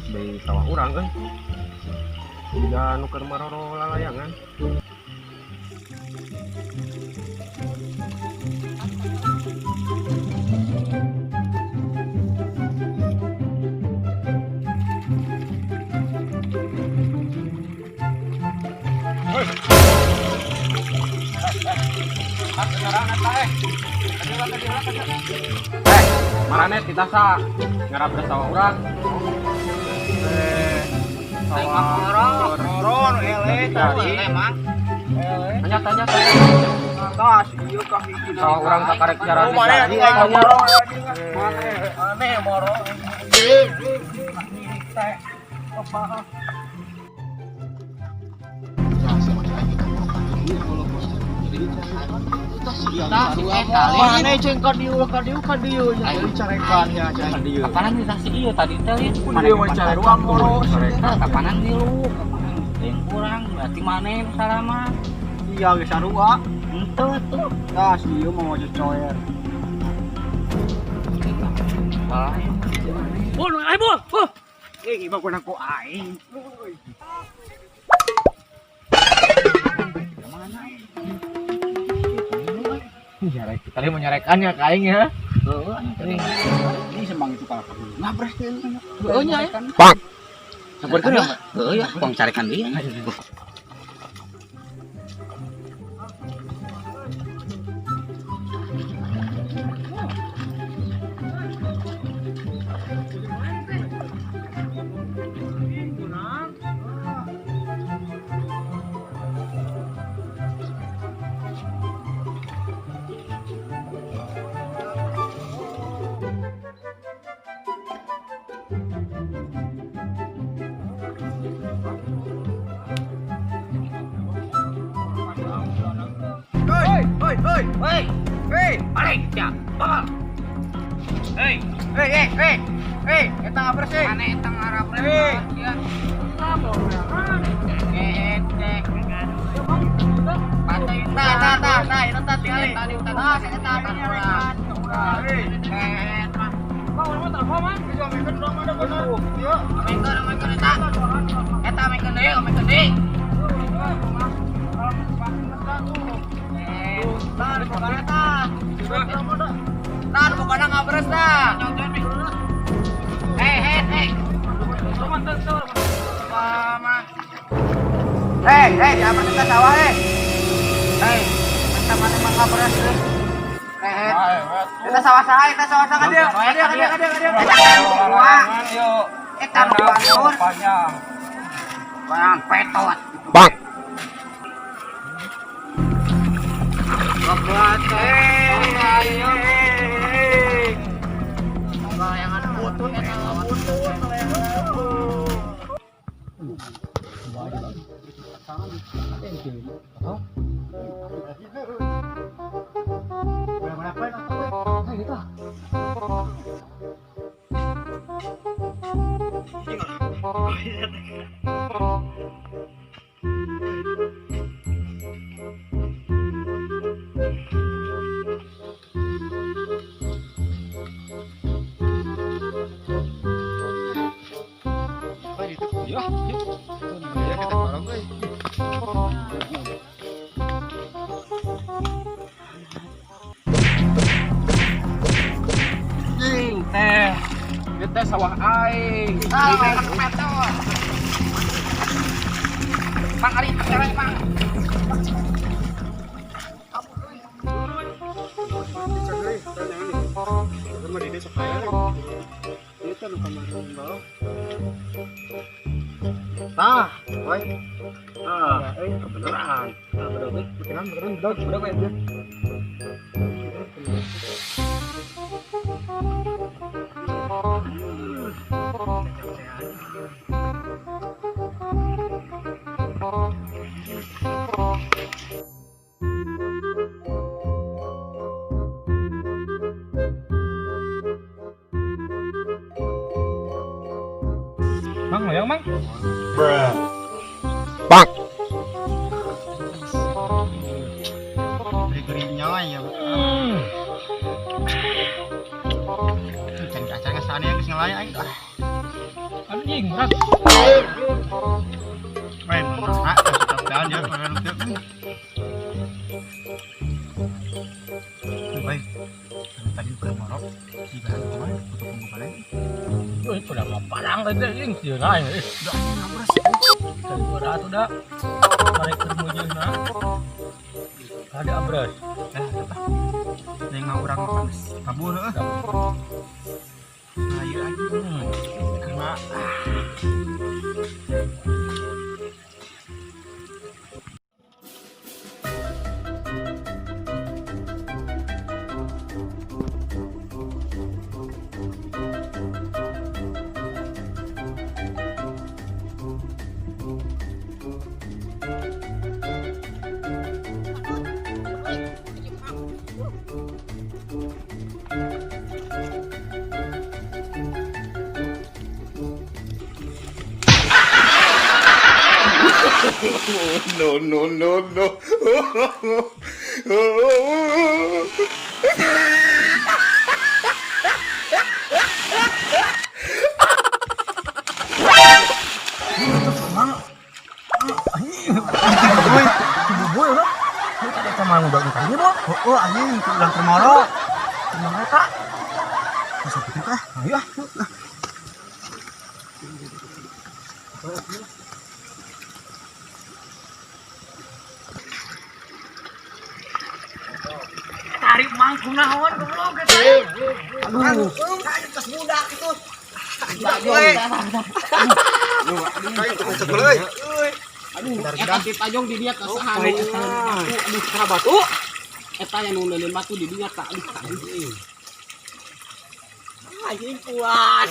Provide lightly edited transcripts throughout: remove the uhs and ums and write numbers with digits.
Deui sawah urang euy. Jiga nu keur maroro lalayangan. Eh, marane titasa ngarap sawah urang. Eh, sawah Moro nu eleh tadi. Emang. Eleh. Tanya tanya tanya. Tas ieu ka hiji. Sawah urang kakarek cara Oh, mana anjing aing moro anjing. Aneh moro. Teh. Apa? Mana ceng ka dieu ka dieu ka dieu jadi carekan ya ceng. Kapanan di tasik ieu tadi teh lieu. Mana mah carekan moro. Kapanan di lu? Yang kurang berarti mana yang salah mah? Iya geus sarua. Henteu tuh. Tas ieu mau cocoer. Salah ya. Bol, ayo bol. Oh. Eh, ieu mah ku aing. Nyarek. Tadi mau nyarekan ya ka aing ya. Heeh. Ini sembang itu kalau ngabres teh. Heeh nya ya. Bang. Sabarkeun ya. Heeh ya, pang carekan deui. Hei, hei, hei, hei, hei, Balik ya. Bakal. hei, hei, hei, hei, hei, eta ngabres hei. Mana eta ngarapres Hei. ya. Pantai Tah, tah, tah, tah, itu tah tingali. Tadi tadi Tah, saya tah, nyarekan. Hei. Amengkeun amengkeun eta. Eta amengkeun deui, amengkeun deui. Tah, pokoknya tah. Tah, pokoknya ngabres tah. Hei, hei, hei. Mama. Hei, hei, diabres eta sawah hei. Hei, eta mana mah ngabres euy. Hei, hei. Eta sawah saha, eta sawah saha dia. Ka dia, ka dia, ka dia, ka dia. Eta gua. Eta nu batur. Panjang. Bang petot. Bang. Layangan putut eta putut. Ya, ya kita bareng euy. Jing teh. Ieu teh sawah aing. Ah, layangan petot. Mang ari acaranya mang. Tah, woi. Ah, euy, kebeneran. Ah, bedog euy. Beneran, beneran, bedog, bedog euy. Mang, hoyong, Mang. Bang. Beri-berinya ya. Can acan ngesane geus ngelaya aing. Ah. Anjing, berat. Main ah, jalan ya, mana lu teh. Baik. Tadi ke Marok, di bahan kemana? Foto punggung balik. Euy, sudah mau parang tadi anjing sieun aing. Dah, tadi berat udah. Tarik ke mujurna. Ada abras. Apa? Yang mau urang makan kabur heuh. Nah, ieu anjing. Kena. No, no, no, no. Bubuy lah. Lu tadi sama udah tadi, Bo. Oh, anjing urang ke Marok. Kumaha eta? Bisa gitu ah. Ayo ah. Tarik mang kunaon goblok eta. Aduh. Aduh, budak itu. Aduh, eta si Tajong di dia kesahan. Aduh, kana batu. Eta yang nu neuleun batu di dinya tah. Aduh, anjing. Anjing puas.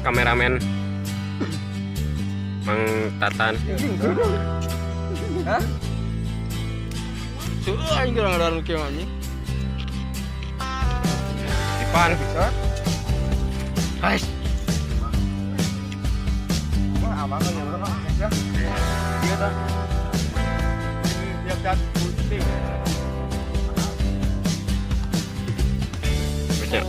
Kameramen Mang Tatan. Hah? Suh aing geura ngaran kieu anjing. Ipan. Guys. Wah, aman ya, bro. Ya. Iya ta. Tiap-tiap putih. Baca.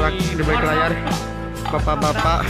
Lelaki di balik layar, bapak-bapak.